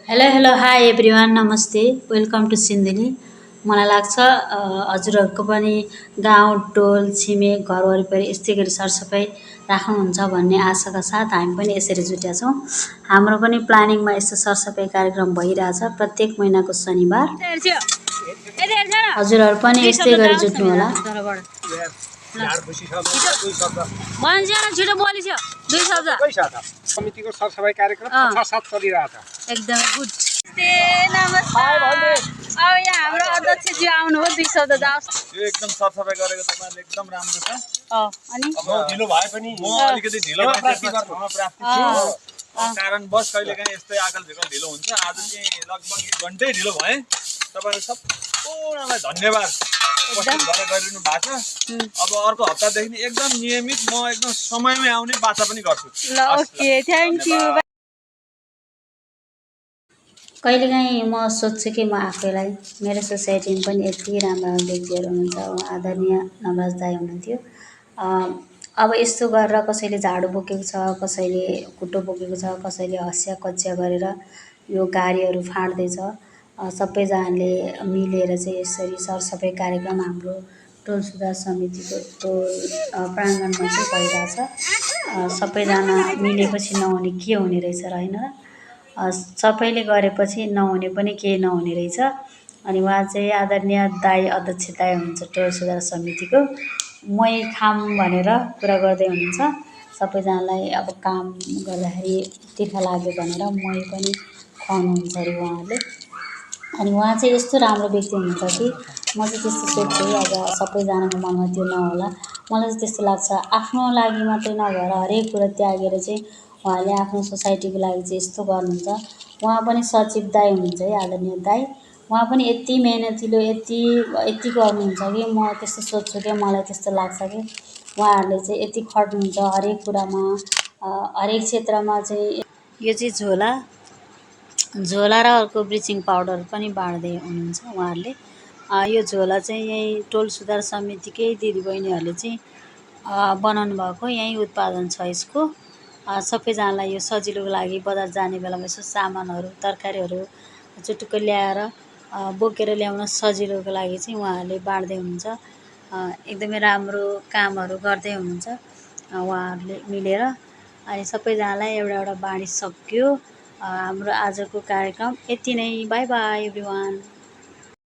Hello hello hi everyone नमस्ते welcome to Sindhuli. मलाई लाग्छ हजुरहरूको पनि गाउँ टोल छिमेक घर वरिपरि यस्तै गरी सरसफाइ राख्नुहुन्छ भन्ने आशाका साथ हामी पनि यसरी जुटेका छौँ। हाम्रो पनि प्लानिङमा यस्तो सरसफाइ कार्यक्रम भइरहेछ प्रत्येक महिनाको शनिबार। हजुरहरू पनि यस्तै गरी जुट्नुहोला। समितिको सरसफाइ कार्यक्रम साथ चलिरहेछ। एकदमै गुड। नमस्कार। अब यहाँ हाम्रो अध्यक्षज्यू आउनुभयो, 2 शब्द जाओस्। यो एकदम सरसफाइ गरेको तपाईहरुले एकदम राम्रो छ। अनि अब ढिलो भए पनि म अलिकति ढिलो भएपछि ठाउँमा प्राप्ति छु। कारणवश कहिलेकाहीँ यस्तै आकल झिकल ढिलो हुन्छ। आज चाहिँ लगभग 1 घण्टै ढिलो भए। तपाईहरु सम्पूर्णलाई धन्यवाद। उपस्थित भएर गरिदिनु भएको छ। अब अर्को हप्तादेखि एकदम नियमित म एकदम समयमै आउने बाचा पनि गर्छु। ल ओके, थ्यांक यू। कहिलेकाहीँ म सोध्छु कि म आफैलाई मेरो सोसाइटीमा पनि यति राम्रा व्यक्तिहरू हुनुहुन्छ। उहाँ आदरणीय नवराज दाई हुनुहुन्थ्यो। अब यस्तो गरेर कसैले झाडु बोकेको छ, कसैले कुटो बोकेको छ, कसैले हँसिया कचिया गरेर यो गाडीहरू फाँड्दैछ। सबैजनाले मिलेर चाहिँ यसरी सरसफाइ कार्यक्रम हाम्रो टोल सुधार समितिको टोल प्राङ्गणमा चाहिँ भइरहेछ। सबैजना मिलेपछि नहुने के हुने रहेछ र होइन र? सबैले गरेपछि नहुने पनि केही नहुने रहेछ। अनि उहाँ चाहिँ आदरणीय दाई अध्यक्ष दाई हुनुहुन्छ टोल सुधार समितिको। मै खाम भनेर कुरा गर्दै हुनुहुन्छ। सबैजनालाई अब काम गर्दाखेरि तिर्खा लाग्यो भनेर मै पनि खुवाउनुहुन्छ अरे उहाँहरूले। अनि उहाँ चाहिँ यस्तो राम्रो व्यक्ति हुनुहुन्छ कि म चाहिँ त्यस्तो सोध्छु अब सबैजनाको मनमा त्यो नहोला। मलाई चाहिँ त्यस्तो लाग्छ आफ्नो लागि मात्रै नभएर हरेक कुरा त्यागेर चाहिँ उहाँले आफ्नो सोसाइटीको लागि चाहिँ यस्तो गर्नुहुन्छ। उहाँ पनि सचिव दाई हुनुहुन्छ है, आदरणीय दाई। उहाँ पनि यति मेहनतिलो यति गर्नुहुन्छ कि म त्यस्तो सोध्छु कि मलाई त्यस्तो लाग्छ कि उहाँहरूले चाहिँ यति खट्नुहुन्छ हरेक कुरामा, हरेक क्षेत्रमा चाहिँ। यो चाहिँ झोला र अर्को ब्लिचिङ पाउडर पनि बाँड्दै हुनुहुन्छ उहाँहरूले। यो झोला चाहिँ यहीँ टोल सुधार समितिकै दिदीबहिनीहरूले चाहिँ बनाउनु भएको, यहीँ उत्पादन छ यसको। सबैजनालाई यो सजिलोको लागि बजार जाने बेलामा यसो सामानहरू तरकारीहरू चुटुक्क ल्याएर बोकेर ल्याउन सजिलोको लागि चाहिँ उहाँहरूले बाँड्दै हुनुहुन्छ। एकदमै राम्रो कामहरू गर्दै हुनुहुन्छ उहाँहरूले मिलेर। अनि सबैजनालाई एउटा एउटा बाँडिसक्यो। हाम्रो आजको कार्यक्रम यति नै। By by everyone.